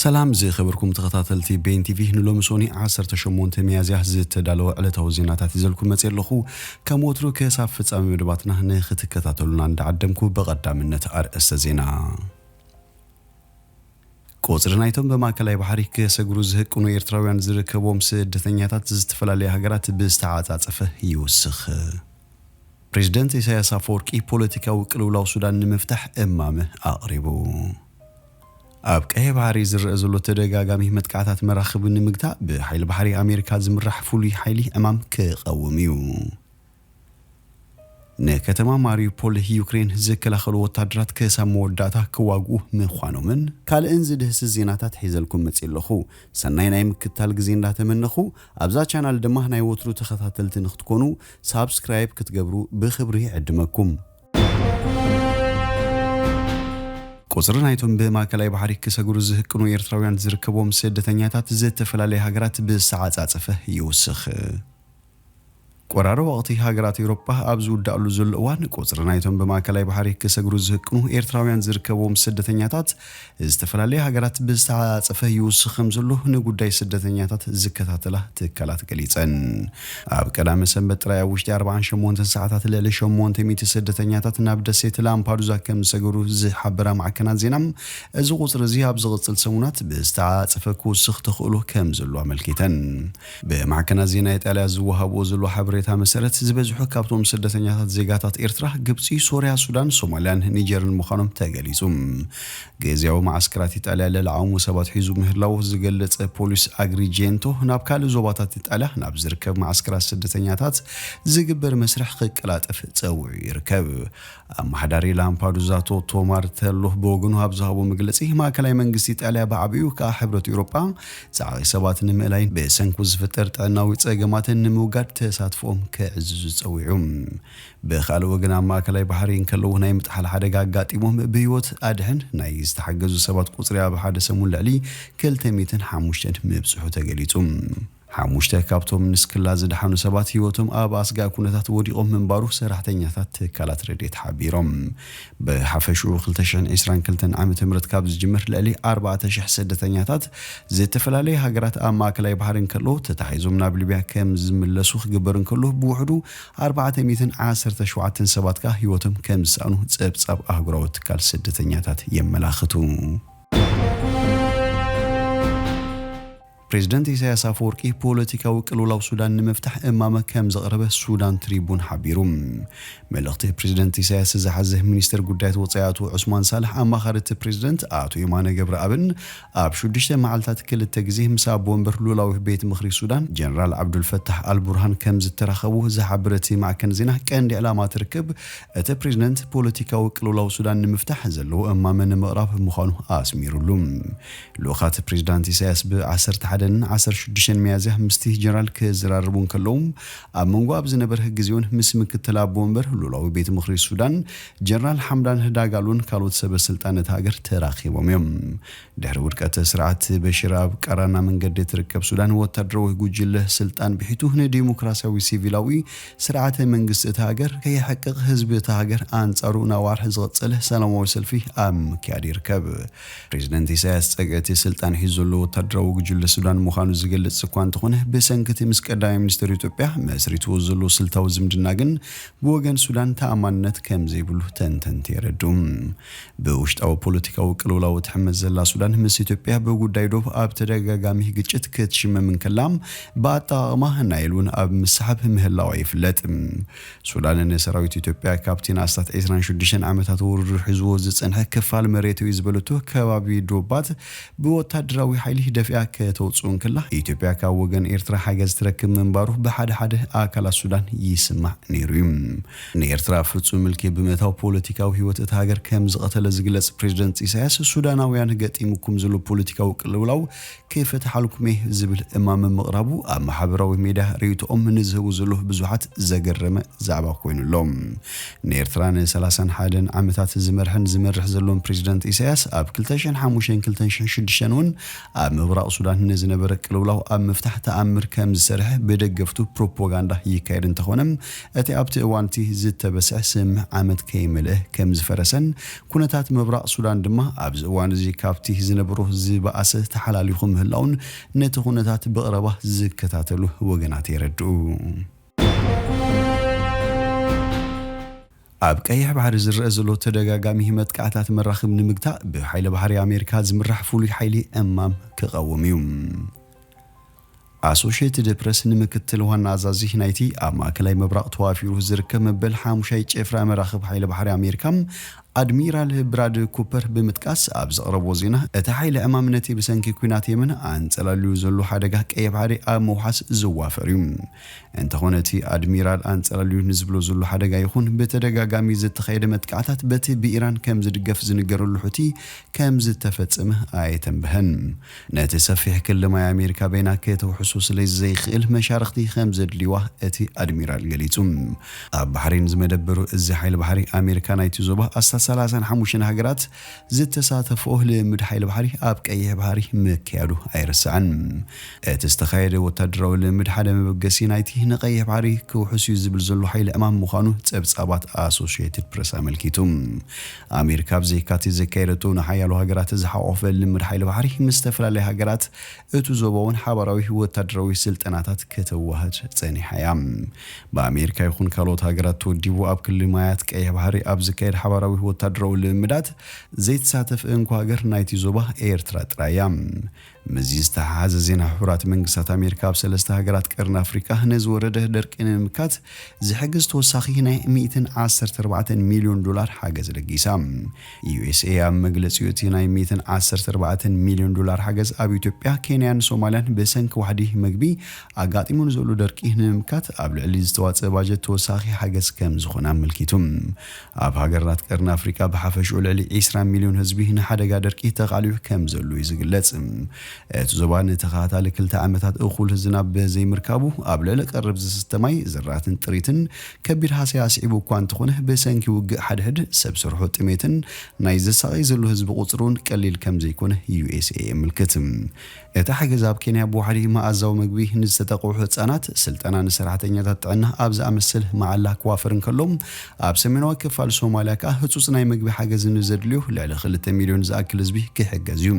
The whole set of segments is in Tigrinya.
ሰላም ዝኸበርኩም ተኸታተልቲ ቤን ቲቪ፣ ንሎሚ ሶኒ ዓሰርተ ሸሞንተ ሚያዝያ ዝተዳለወ ዕለታዊ ዜናታት ይዘልኩም መጽእ ኣለኹ። ከም ወትሩ ክሳብ ፍጻሜ መደባትና ንኽትከታተሉና እንዳዓደምኩ፣ ብቐዳምነት ኣርእስተ ዜና። ቁጽሪ ናይቶም ብማእከላይ ባሕሪ ክሰግሩ ዝህቅኑ ኤርትራውያን ዝርከቦም ስደተኛታት ዝተፈላለያ ሃገራት ብዝተዓጻጸፈ ይውስኽ። ፕሬዚደንት ኢሳያስ ኣፈወርቂ ፖለቲካዊ ቅልውላው ሱዳን ንምፍታሕ እማመ ኣቕሪቡ። ኣብ ቀይሕ ባሕሪ ዝረአ ዘሎ ተደጋጋሚ መጥቃዕታት መራኽብ ንምግታእ ብሓይሊ ባሕሪ ኣሜሪካ ዝምራሕ ፍሉይ ሓይሊ ዕማም ክቐውም እዩ። ንከተማ ማሪዩፖል ዩክሬን ዝከላኸሉ ወታደራት ክሳብ መወዳእታ ክዋግኡ ምዃኖምን ካልእን ዝድህስስ ዜናታት ሒዘልኩም መጽእ ኣለኹ። ሰናይ ናይ ምክትታል ግዜ እንዳተመነኹ፣ ኣብዛ ቻናል ድማ ናይ ወትሩ ተኸታተልቲ ንክትኮኑ ሳብስክራይብ ክትገብሩ ብኽብሪ ይዕድመኩም። ቁጽሪ ናይቶም ብማእከላይ ባሕሪ ክሰግሩ ዝህቅኑ ኤርትራውያን ዝርከቦም ስደተኛታት ዝተፈላለየ ሃገራት ብዝተዓጻጸፈ ይውስኽ። ቆራሪ ወቕቲ ሃገራት ኤውሮጳ ኣብ ዝውዳእሉ ዘሎ እዋን፣ ቁጽሪ ናይቶም ብማእከላይ ባሕሪ ክሰግሩ ዝህቅኑ ኤርትራውያን ዝርከቦም ስደተኛታት ዝተፈላለየ ሃገራት ብዝተዓጸፈ ይውስኽ ከም ዘሎ ንጉዳይ ስደተኛታት ዝከታተላ ትካላት ገሊጸን። ኣብ ቀዳመ ሰንበት ጥራይ ኣብ ውሽጢ ኣርባዓን ሸሞንተን ሰዓታት ልዕሊ ሸሞንተ ሚእቲ ስደተኛታት ናብ ደሴት ላምፓዱዛ ከም ዝሰገሩ ዝሓበራ ማዕከናት ዜና፣ እዚ ቁጽሪ እዚ ኣብ ዝቕጽል ሰሙናት ብዝተዓጸፈ ክውስኽ ተኽእሎ ከም ዘሎ ኣመልኪተን። ብማዕከናት ዜና ኢጣልያ ዝወሃብኦ ዘሎ ሓበሬታ መሰረት፣ ዝበዝሑ ካብቶም ስደተኛታት ዜጋታት ኤርትራ፣ ግብጺ፣ ሶርያ፣ ሱዳን፣ ሶማልያን ኒጀርን ምዃኖም ተገሊጹ። ግዝያዊ መዓስከራት ኢጣልያ ልዕሊ ዓቕሙ ሰባት ሒዙ ምህላዉ ዝገለጸ ፖሊስ ኣግሪጀንቶ፣ ናብ ካልእ ዞባታት ኢጣልያ ናብ ዝርከብ መዓስከራት ስደተኛታት ዝግበር መስርሕ ክቀላጠፍ ጸዊዑ ይርከብ። ኣመሓዳሪ ላምፓዱዛ ቶቶ ማርተሎ ብወገኑ ኣብ ዝሃቦ መግለጺ፣ ማእከላይ መንግስቲ ኢጣልያ ብዓቢኡ ከኣ ሕብረት ኤውሮጳ ጻዕቒ ሰባት ንምእላይን ብሰንኩ ዝፍጠር ጥዕናዊ ጸገማትን ንምውጋድ ተሳትፎኦም ከዕዝዙ ጸዊዑ። ብኻልእ ወገን፣ ኣብ ማእከላይ ባሕሪ እንከለዉ ናይ ምጥሓል ሓደጋ ኣጋጢሞም ብህይወት ኣድሕን ናይ ዝተሓገዙ ሰባት ቁጽሪ ኣብ ሓደ ሰሙን ልዕሊ ክልተ ሚእትን ሓሙሽተን ምብጽሑ ተገሊጹ። ሓሙሽተ ካብቶም ንስክላ ዝደሓኑ ሰባት ህይወቶም ኣብ ኣስጋኢ ኩነታት ወዲቖም ምንባሩ ሰራሕተኛታት ትካላት ረድኤት ሓቢሮም። ብሓፈሽኡ ክልተ ሽሕን ዕስራን ክልተን ዓመተ ምህረት ካብ ዝጅምር ልዕሊ ኣርባዕተ ሽሕ ስደተኛታት ዝተፈላለየ ሃገራት ኣብ ማእከላይ ባሕሪ እንከሎ ተታሒዞም ናብ ሊብያ ከም ዝምለሱ ክግበር እንከሎ ብውሕዱ ኣርባዕተ ሚእትን ዓሰርተ ሸውዓተን ሰባት ከኣ ህይወቶም ከም ዝሰኣኑ ጸብጻብ ኣህጉራዊ ትካል ስደተኛታት የመላኽቱ። ፕሬዚደንት ኢሳያስ ኣፈወርቂ ፖለቲካዊ ቅልውላው ሱዳን ንምፍታሕ እማመ ከም ዘቕረበ ሱዳን ትሪቡን ሓቢሩ። መልእኽቲ ፕሬዚደንት ኢሳያስ ዝሓዘ ሚኒስትር ጉዳያት ወጻኢ ኣቶ ዑስማን ሳልሕ፣ ኣማኻሪ እቲ ፕሬዚደንት ኣቶ የማነ ገብረኣብን ኣብ ሽዱሽተ መዓልታት ክልተ ግዜ ምስ ኣቦ ወንበር ሉላዊ ቤት ምኽሪ ሱዳን ጀነራል ዓብዱልፈታሕ ኣልቡርሃን ከም ዝተራኸቡ ዝሓበረ እቲ ማዕከን ዜና፣ ቀንዲ ዕላማ እቲ ርክብ እቲ ፕሬዚደንት ፖለቲካዊ ቅልውላው ሱዳን ንምፍታሕ ዘለዎ እማመ ንምቕራብ ምዃኑ ኣስሚሩሉ። ልኡኻት ፕሬዚዳንት ኢሳያስ ብ ዓሰርተ ሓደን ዓሰርተ ሽዱሽተን ሚያዝያ ምስቲ ጀነራል ክዘራረቡ እንከለዉ፣ ኣብ መንጎ ኣብ ዝነበረ ግዜውን ምስ ምክትል ኣቦ ወንበር ሉላዊ ቤት ምኽሪ ሱዳን ጀነራል ሓምዳን ዳጋሎን ካልኦት ሰበ ስልጣን እታ ሃገር ተራኺቦም እዮም። ድሕሪ ውድቀት ስርዓት በሽር ኣብ ቀራና መንገዲ እትርከብ ሱዳን፣ ወታደራዊ ጉጅለ ስልጣን ብሒቱ ንዲሞክራሲያዊ ሲቪላዊ ስርዓተ መንግስቲ እታ ሃገር ከየሕቅቕ፣ ህዝቢ እታ ሃገር ኣንጻሩ ናብ ኣዋርሕ ዝቐጸለ ሰላማዊ ሰልፊ ኣብ ምክያድ ይርከብ። ፕሬዚደንት ኢሳያስ ጸግዒ እቲ ስልጣን ሒዙ ዘሎ ወታደራዊ ጉጅለ ሱዳን ምዃኑ ዝገልጽ እኳ እንተኾነ፣ ብሰንኪ እቲ ምስ ቀዳማይ ሚኒስትር ኢትዮጵያ መስሪትዎ ዘሎ ስልታዊ ዝምድና ግን ብወገን ሱዳን ተኣማንነት ከም ዘይብሉ ተንተንቲ የረድኡ። ብውሽጣዊ ፖለቲካዊ ቅልውላው ትሕመስ ዘላ ሱዳን፣ ምስ ኢትዮጵያ ብጉዳይ ዶብ ኣብ ተደጋጋሚ ግጭት ክትሽመም እንከላ፣ ብኣጠቓቕማ ናይል እውን ኣብ ምስሓብ ምህላዋ ይፍለጥ። ሱዳን ንሰራዊት ኢትዮጵያ ካብቲ ንኣስታት ዕስራን ሽዱሽተን ዓመታት ውርርድ ሒዝዎ ዝጸንሐ ክፋል መሬት እዩ ዝበለቶ ከባቢ ዶባት ብወታደራዊ ሓይሊ ደፊኣ ከተውጽኡ እንከላ፣ ኢትዮጵያ ካብ ወገን ኤርትራ ሓገዝ ትረክብ ምንባሩ ብሓደ ሓደ ኣካላት ሱዳን ይስማዕ ነይሩ እዩ። ንኤርትራ ፍጹም ምልኪ ብምእታው ፖለቲካዊ ህይወት እታ ሃገር ከም ዝቐተለ ዝግለጽ ፕሬዚደንት ኢሳያስ፣ ሱዳናውያን ገጢሙኩም ዘሎ ፖለቲካዊ ቅልውላው ክፈትሓልኩም እየ ዝብል እማመ ምቕራቡ ኣብ ማሕበራዊ ሜድያ ርእይቶኦም ንዝህቡ ዘለዉ ብዙሓት ዘገረመ ዛዕባ ኮይኑ ኣሎ። ንኤርትራ ንሰላሳን ሓደን ዓመታት ዝመርሐን ዝመርሕ ዘሎን ፕሬዚደንት ኢሳያስ፣ ኣብ ክልተ ሽሕን ሓሙሽተን ክልተ ሽሕን ሽዱሽተን እውን ኣብ ምብራቕ ሱዳን ነዚ ዝነበረ ቅልውላው ኣብ ምፍታሕ ተኣምር ከም ዝሰርሐ ብደገፍቱ ፕሮፓጋንዳ ይካየድ እንተኾነ፣ እቲ ኣብቲ እዋን እቲ ዝተበስዐ ስምምዕ ዓመት ከይመልአ ከም ዝፈረሰን ኩነታት ምብራቕ ሱዳን ድማ ኣብዚ እዋን እዚ ካብቲ ዝነበሮ ዝበኣሰ ተሓላሊኹ ምህላውን ነቲ ኩነታት ብቕረባ ዝከታተሉ ወገናት የረድኡ። ኣብ ቀይሕ ባሕሪ ዝረአ ዘሎ ተደጋጋሚ መጥቃዕታት መራኽብ ንምግታእ ብሓይሊ ባሕሪ ኣሜሪካ ዝምራሕ ፍሉይ ሓይሊ እማም ክቐውም እዩ። ኣሶሽየትድ ፕረስ ንምክትል ዋና ኣዛዚ ናይቲ ኣብ ማእከላይ ምብራቕ ተዋፊሩ ዝርከብ መበል ሓሙሻይ ጭፍራ መራኽብ ሓይሊ ባሕሪ ኣሜሪካ ኣድሚራል ብራድ ኩፐር ብምጥቃስ ኣብ ዘቕረቦ ዜና፣ እቲ ሓይሊ ዕማም ነቲ ብሰንኪ ኲናት የመን ኣንጸላልዩ ዘሎ ሓደጋ ቀይሕ ባሕሪ ኣብ ምውሓስ ዝዋፈር እዩ። እንተኾነ እቲ ኣድሚራል ኣንጸላልዩ ንዝብሎ ዘሎ ሓደጋ ይኹን ብተደጋጋሚ ዝተኻየደ መጥቃዕታት በቲ ብኢራን ከም ዝድገፍ ዝንገረሉ ሑቲ ከም ዝተፈጸመ ኣይተንበሀን። ነቲ ሰፊሕ ክሊ ማይ ኣሜሪካ በይና ከተውሕሶ ስለ ዘይክእል መሻርኽቲ ከም ዘድልይዋ እቲ ኣድሚራል ገሊጹ። ኣብ ባሕሬን ዝመደበሩ እዚ ሓይሊ ባሕሪ ኣሜሪካ ናይቲ ዞባ ኣስታት ሰላሳን ሓሙሽተን ሃገራት ዝተሳተፍኦ ልምድ ሓይሊ ባሕሪ ኣብ ቀይሕ ባሕሪ ምክያዱ ኣይርሳዕን። እቲ ዝተኻየደ ወታደራዊ ልምድ ሓደ መበገሲ ናይቲ ንቀይሕ ባሕሪ ክውሕስ እዩ ዝብል ዘሎ ሓይሊ ዕማም ምዃኑ ጸብጻባት ኣሶሽየትድ ፕረስ ኣመልኪቱ። ኣሜሪካ ኣብ ዘይካቲት ዘካየደቶ ንሓያሎ ሃገራት ዝሓቆፈ ልምድ ሓይሊ ባሕሪ ምስ ዝተፈላለያ ሃገራት እቲ ዞባ እውን ሓባራዊ ወታደራዊ ስልጠናታት ከተዋህድ ጸኒሓ እያ። ብኣሜሪካ ይኹን ካልኦት ሃገራት ተወዲቡ ኣብ ክሊ ማያት ቀይሕ ባሕሪ ኣብ ዝካየድ ሓባራዊ ወታደራዊ ልምዳት ዘይተሳተፍ እንኳ ሃገር ናይቲ ዞባ ኤርትራ ጥራይ እያ። ምስዚ ዝተሓሓዘ ዜና፣ ሕቡራት መንግስታት ኣሜሪካ ኣብ ሰለስተ ሃገራት ቀርኒ ኣፍሪቃ ነዚ ወረደ ደርቂ ንምምካት ዝሕግዝ ተወሳኺ ናይ ሚእትን ዓሰርተ ኣርባዕተን ሚልዮን ዶላር ሓገዝ ለጊሳ። ዩ ኤስ ኤ ኣብ መግለጺኡ እቲ ናይ ሚእትን ዓሰርተ ኣርባዕተን ሚልዮን ዶላር ሓገዝ ኣብ ኢትዮጵያ፣ ኬንያን ሶማልያን ብሰንኪ ዋሕዲ መግቢ ኣጋጢሙ ንዘሎ ደርቂ ንምምካት ኣብ ልዕሊ ዝተዋጸአ ባጀት ተወሳኺ ሓገዝ ከም ዝኾነ ኣመልኪቱ። ኣብ ሃገራት ቀርኒ ኣፍሪቃ ብሓፈሽኡ ልዕሊ ዕስራ ሚልዮን ህዝቢ ንሓደጋ ደርቂ ተቓልዩ ከም ዘሎ እዩ ዝግለጽ። እቲ ዞባ ንተኸታታሊ ክልተ ዓመታት እኹል ዝናብ ብዘይምርካቡ ኣብ ልዕሊ ቀረብ ዝስተ ማይ፣ ዝራእትን ጥሪትን ከቢድ ሃሰያ ኣስዒቡ እኳ እንተኾነ፣ ብሰንኪ ውግእ ሓድሕድ፣ ሰብ ሰርሖ ጥሜትን ናይ ዘሳቐይ ዘሎ ህዝቢ ቁጽሪ እውን ቀሊል ከም ዘይኮነ ዩ ኤስ ኤ የመልክት። እቲ ሓገዝ ኣብ ኬንያ ብዋሕዲ መኣዛዊ መግቢ ንዝተጠቕዑ ህጻናት፣ ስልጠና ንሰራሕተኛታት ጥዕና ኣብ ዝኣመሰል መዓላ ክዋፈር እንከሎ፣ ኣብ ሰሜናዊ ክፋል ሶማልያ ከኣ ህጹጽ ናይ መግቢ ሓገዝ ንዘድልዮ ልዕሊ ክልተ ሚልዮን ዝኣክል ህዝቢ ክሕገዝ እዩ።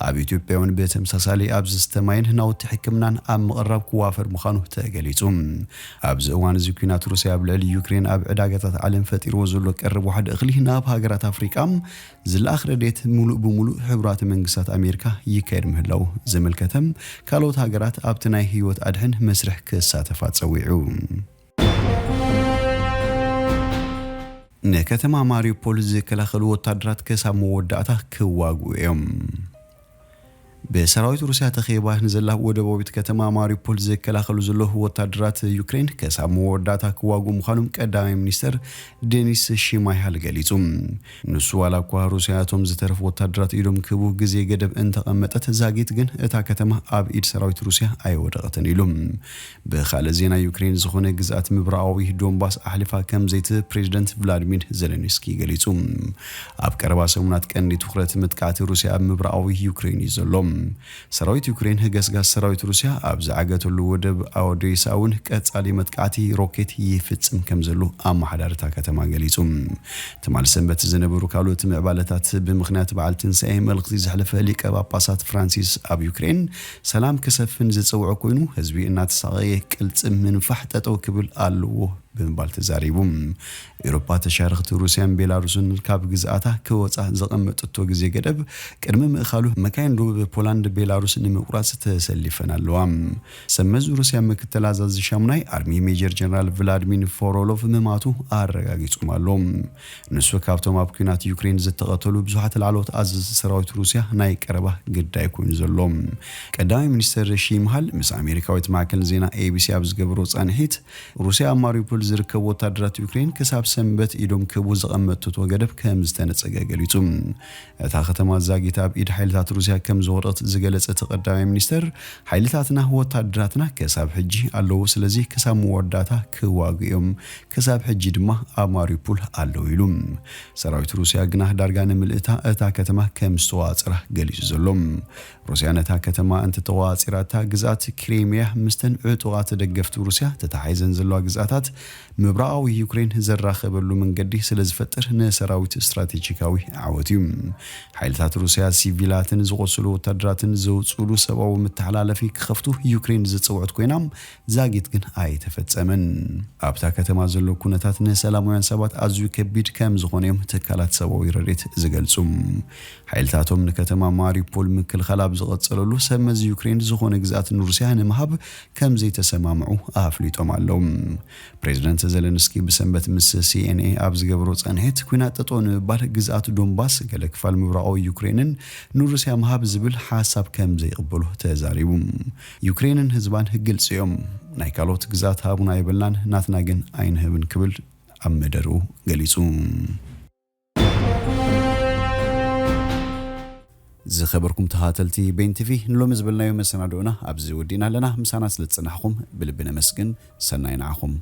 ኣብ ኢትዮጵያ እውን ብተመሳሳሊ ኣብ ዝስተ ማይን ናውቲ ሕክምናን ኣብ ምቕራብ ክዋፈር ምዃኑ ተገሊጹ። ኣብዚ እዋን እዚ፣ ኲናት ሩስያ ኣብ ልዕሊ ዩክሬን ኣብ ዕዳጋታት ዓለም ፈጢርዎ ዘሎ ቀረብ ዋሕዲ እኽሊ ናብ ሃገራት ኣፍሪቃ ዝለኣኽ ረድኤት ምሉእ ብምሉእ ሕቡራት መንግስታት ኣሜሪካ ይካየድ ምህላው ዘመልከተ፣ ካልኦት ሃገራት ኣብቲ ናይ ህይወት ኣድሕን መስርሕ ክሳተፋ ጸዊዑ። ንከተማ ማሪዩፖል ዝከላኸሉ ወታደራት ክሳብ መወዳእታ ክዋግኡ እዮም። ብሰራዊት ሩስያ ተኸይባ ንዘላ ወደባዊት ከተማ ማሪዩፖል ዝከላኸሉ ዘለዉ ወታደራት ዩክሬን ክሳብ መወዳእታ ክዋግኡ ምዃኖም ቀዳማይ ሚኒስተር ዴኒስ ሽማይሃል ገሊጹ። ንሱ፣ ዋላ እኳ ሩስያ እቶም ዝተረፉ ወታደራት ኢዶም ክህቡ ግዜ ገደብ እንተቐመጠት፣ ዛጊት ግን እታ ከተማ ኣብ ኢድ ሰራዊት ሩስያ ኣይወደቐትን ኢሉ። ብኻልእ ዜና፣ ዩክሬን ዝኾነ ግዝኣት ምብራቓዊ ዶንባስ ኣሕሊፋ ከም ዘይትህብ ፕሬዚደንት ቭላድሚር ዜሌንስኪ ገሊጹ። ኣብ ቀረባ ሰሙናት ቀንዲ ትኹረት መጥቃዕቲ ሩስያ ኣብ ምብራቓዊ ዩክሬን እዩ ዘሎ። ሰራዊት ዩክሬን ገስጋስ ሰራዊት ሩስያ ኣብ ዝዓገተሉ ወደብ ኦዴሳ እውን ቀጻሊ መጥቃዕቲ ሮኬት ይፍጽም ከም ዘሎ ኣመሓዳሪ እታ ከተማ ገሊጹ። ትማሊ ሰንበት ዝነበሩ ካልኦት ምዕባለታት። ብምኽንያት በዓል ትንሳኤ መልእኽቲ ዘሕለፈ ሊቀ ጳጳሳት ፍራንሲስ፣ ኣብ ዩክሬን ሰላም ክሰፍን ዝጸውዐ ኮይኑ፣ ህዝቢ እናተሳቐየ ቅልጽም ምንፋሕ ጠጠው ክብል ኣለዎ ብምባል ተዛሪቡ። ኤውሮጳ ተሻረኽቲ ሩስያን ቤላሩስን ካብ ግዝኣታ ክወጻ ዘቐመጠቶ ግዜ ገደብ ቅድሚ ምእኻሉ፣ መካይን ዶብ ፖላንድ ቤላሩስ ንምቁራጽ ተሰሊፈን ኣለዋ። ሰብ መዚ ሩስያ ምክትል ኣዛዚ ሻሙናይ ኣርሚ ሜጀር ጀነራል ቭላድሚር ፎሮሎቭ ምማቱ ኣረጋጊጾም ኣሎ። ንሱ ካብቶም ኣብ ኲናት ዩክሬን ዝተቐተሉ ብዙሓት ላዕለዎት ኣዘዝቲ ሰራዊት ሩስያ ናይ ቀረባ ግዳይ ኮይኑ ዘሎ። ቀዳማይ ሚኒስተር ሺምሃል ምስ ኣሜሪካዊት ማዕከን ዜና ኤ ቢ ሲ ኣብ ዝገበሮ ጻንሒት፣ ሩስያ ኣብ ማሪዩፖል ዝርከቡ ወታደራት ዩክሬን ክሳብ ሰንበት ኢዶም ክህቡ ዝቐመጥቶ ገደብ ከም ዝተነጸገ ገሊጹ። እታ ከተማ ዛጊት ኣብ ኢድ ሓይልታት ሩስያ ከም ዝወደቐት ዝገለጸ እቲ ቀዳማይ ሚኒስተር፣ ሓይልታትና ወታደራትና ክሳብ ሕጂ ኣለዉ፣ ስለዚ ክሳብ መወዳእታ ክዋግኡ እዮም፣ ክሳብ ሕጂ ድማ ኣብ ማሪውፖል ኣለዉ ኢሉ። ሰራዊት ሩስያ ግና ዳርጋ ንምልእታ እታ ከተማ ከም ዝተዋጽራ ገሊጹ ዘሎ። ሩስያ ነታ ከተማ እንተተዋጺራ፣ እታ ግዝኣት ክሪሚያ ምስተን ዕጡቓት ደገፍቲ ሩስያ ተታሒዘን ዘለዋ ግዝኣታት ምብራቓዊ ዩክሬን ዘራኸበሉ መንገዲ ስለ ዝፈጥር ንሰራዊት ስትራቴጂካዊ ዓወት እዩ። ሓይልታት ሩስያ ሲቪላትን ዝቖሰሉ ወታደራትን ዘውፅሉ ሰብኣዊ መተሓላለፊ ክኸፍቱ ዩክሬን ዝፀውዐት ኮይና፣ ዛጊት ግን ኣይተፈጸመን። ኣብታ ከተማ ዘሎ ኩነታት ንሰላማውያን ሰባት ኣዝዩ ከቢድ ከም ዝኾነ እዮም ትካላት ሰብኣዊ ረድኤት ዝገልጹ። ሓይልታቶም ንከተማ ማሪውፖል ምክልኻል ኣብ ዝቐጸለሉ፣ ሰብ መዚ ዩክሬን ዝኾነ ግዝኣት ንሩስያ ንምሃብ ከም ዘይተሰማምዑ ኣፍሊጦም ኣለዉ። ፕሬዚደንት ዘለንስኪ ብሰንበት ምስ ሲኤንኤ ኣብ ዝገበሮ ጻንሒት፣ ኲናት ጠጠው ንምባል ግዝኣት ዶንባስ፣ ገለ ክፋል ምብራቓዊ ዩክሬንን ንሩስያ ምሃብ ዝብል ሓሳብ ከም ዘይቕበሉ ተዛሪቡ። ዩክሬንን ህዝባን ግልጺ እዮም። ናይ ካልኦት ግዝኣት ሃቡና ኣይበልናን፣ ናትና ግን ኣይንህብን ክብል ኣብ መደርኡ ገሊጹ። ዝኸበርኩም ተኸታተልቲ ቤን ቲቪ፣ ንሎሚ ዝበልናዮ መሰናድኦና ኣብዚ ወዲእና ኣለና። ምሳና ስለ ዝጸናሕኩም ብልቢ ነመስግን። ሰናይ ንዓኹም።